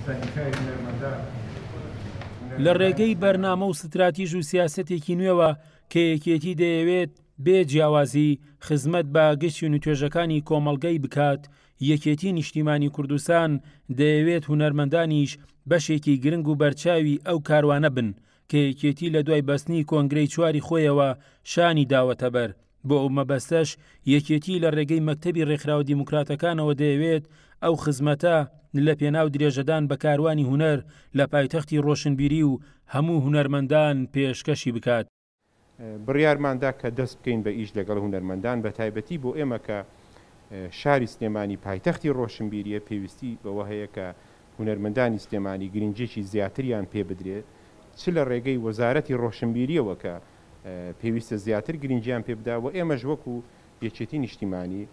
سەندیکای هونەرمەندان. لە ڕێگەی بەرنامە و ستراتیژ و سیاسەتێکی نوێوە کە یەکێتی دەیەوێت بێ جیاوازی خزمەت بە گشت چین و توێژەکانی کۆمەڵگەی بکات، یەکێتی نیشتیمانی کوردستان دەیەوێت هونەرمەندانیش بەشێکی گرنگ و بەرچاوی ئەو کاروانە بن کە یەکێتی لە دوای بەستنی کۆنگرەی چواری خۆیەوە شانی داوەتە بەر، بۆ ئەو مەبەستەش یەکێتی لە ڕێگەی مەکتەبی ڕێکخراوە دیموکراتەکانەوە دەیەوێت ئەو خزمەتە لە پێناو درێژەدان بە کاروانی هونەر لە پایتەختی ڕۆشنبیری و هەموو هونەرمەندان پێشکەشی بکات. بڕیارمان دا کە دەست بکەین بە ئیش لەگەڵ هونەرمەندان، بەتایبەتی بۆ ئێمە کە شاری سلێمانی پایتەختی ڕۆشنبیرییە، پێویستی بەوە هەیە کە هونەرمەندانی سلێمانی گرنگییەکی زیاتریان پێ بدرێت، چ لە ڕێگەی وەزارەتی ڕۆشنبیرییەوە کە پێویستە زیاتر گرنگیان پێ بدا و ئێمەش وەکو یەکێتی نیشتیمانی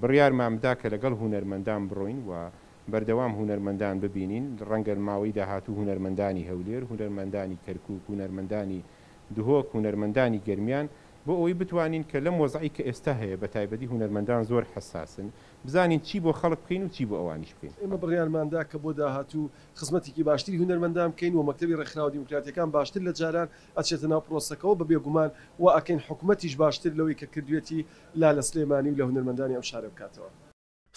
بڕیارمان دا کە لەگەڵ هونەرمەندان بڕۆین و بەردەوام هونەرمەندان ببینین، ڕەنگە ماوەی داهاتوو هونەرمەندانی هەولێر، هونەرمەندانی کەرکوک، هونەرمەندانی دهۆک، هونەرمەندانی گەرمیان، بۆ ئەوەی بتوانین کە لەم وەزعەی کە ئێستا هەیە بە تایبەتی هونەرمەندان زۆر حەساسن، بزانین چی بۆ خەڵک بکەین و چی بۆ ئەوانیش بکەین. ئێمە بڕیارمان دا کە بۆ داهاتوو خزمەتێکی باشتری هونەرمەندان بکەین و مەکتەبی ڕێکخراوە دیموکراتیەکان باشتر لە جاران ئەچێتە ناو پرۆسەکەوە، بە بێگومان وا ئەکەین حکومەتیش باشتر لەوەی کە کردوێتی لا لە سلێمانی و لە هونەرمەندانی ئەم شارە بکاتەوە.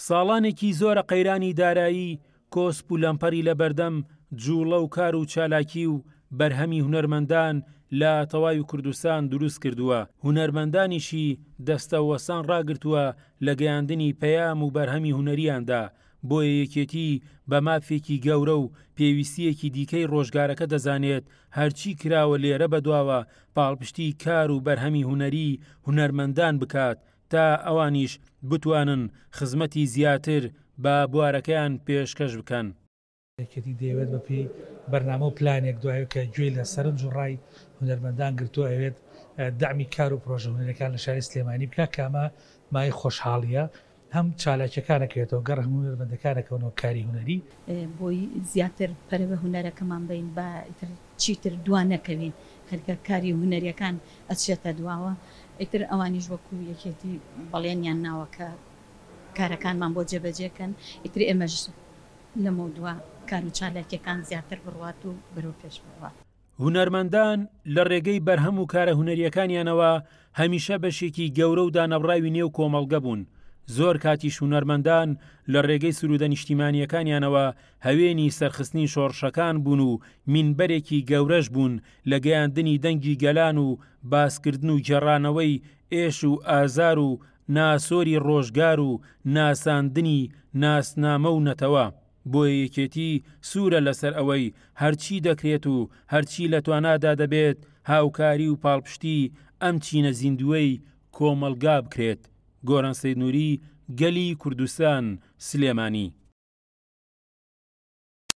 ساڵانێکی زۆرە قەیرانی دارایی کۆسپ و لەمپەری لەبەردەم جوڵە و کار و چالاکی و بەرهەمی هونەرمەندان لە تەواوی کوردستان دروست کردووە، هونەرمەندانیشی دەستەوەستان ڕاگرتووە لە گەیاندنی پەیام و بەرهەمی هونەریاندا، بۆیە یەکێتی بە مافێکی گەورە و پێویستییەکی دیکەی ڕۆژگارەکە دەزانێت هەرچی کراوە لێرە بەدواوە پاڵپشتی کار و بەرهەمی هونەری هونەرمەندان بکات تا ئەوانیش بتوانن خزمەتی زیاتر بە بوارەکەیان پێشکەش بکەن. یەکێتی دەیەوێت بە پێی بەرنامە و پلانێک دوای کە گوێی لە سەرنج و ڕای هونەرمەندان گرتووە ئەوێت دەعمی کار و پرۆژە هونەریەکان لە شاری سلێمانی بکات کە ئەمە مایەی خۆشحاڵیە هەم چالاکیەکان ئەکەوێتەوە گەڕ هەم هونەرمەندەکان ئەکەونەوە کاری هونەری. بۆی زیاتر پەرە بە هونەرەکەمان بەین با ئیتر چیتر دوا نەکەوین خەریکە کاری هونەریەکان ئەچێتە دواوە ئیتر ئەوانیش وەکو یەکێتی بەڵێنیان ناوە کە کارەکانمان بۆ جێبەجێ کەن ئیتر ئێمەش لەمەودوا کار و چالاکیەکان زیاتر بڕوات و بەرەو پێش بڕوات. هونەرمەندان لە ڕێگەی بەرهەم و کارە هونەرییەکانیانەوە هەمیشە بەشێکی گەورە و دانەبڕاوی نێو کۆمەڵگە بوون، زۆر کاتیش هونەرمەندان لە ڕێگەی سروودە نیشتیمانییەکانیانەوە هەوێنی سەرخستنی شۆڕشەکان بوون و مینبەرێکی گەورەش بوون لە گەیاندنی دەنگی گەلان و باسکردن و گێڕانەوەی ئێش و ئازار و ناسۆری ڕۆژگار و ناساندنی ناسنامە و نەتەوە. بۆیە یەکێتی سوورە لەسەر ئەوەی هەرچی دەکرێت و هەرچی لە توانادا دەبێت هاوکاری و پاڵپشتی ئەم چینە زیندووەی کۆمەڵگا بکرێت. گۆران سەید نوری، گەلی کوردستان، سلێمانی.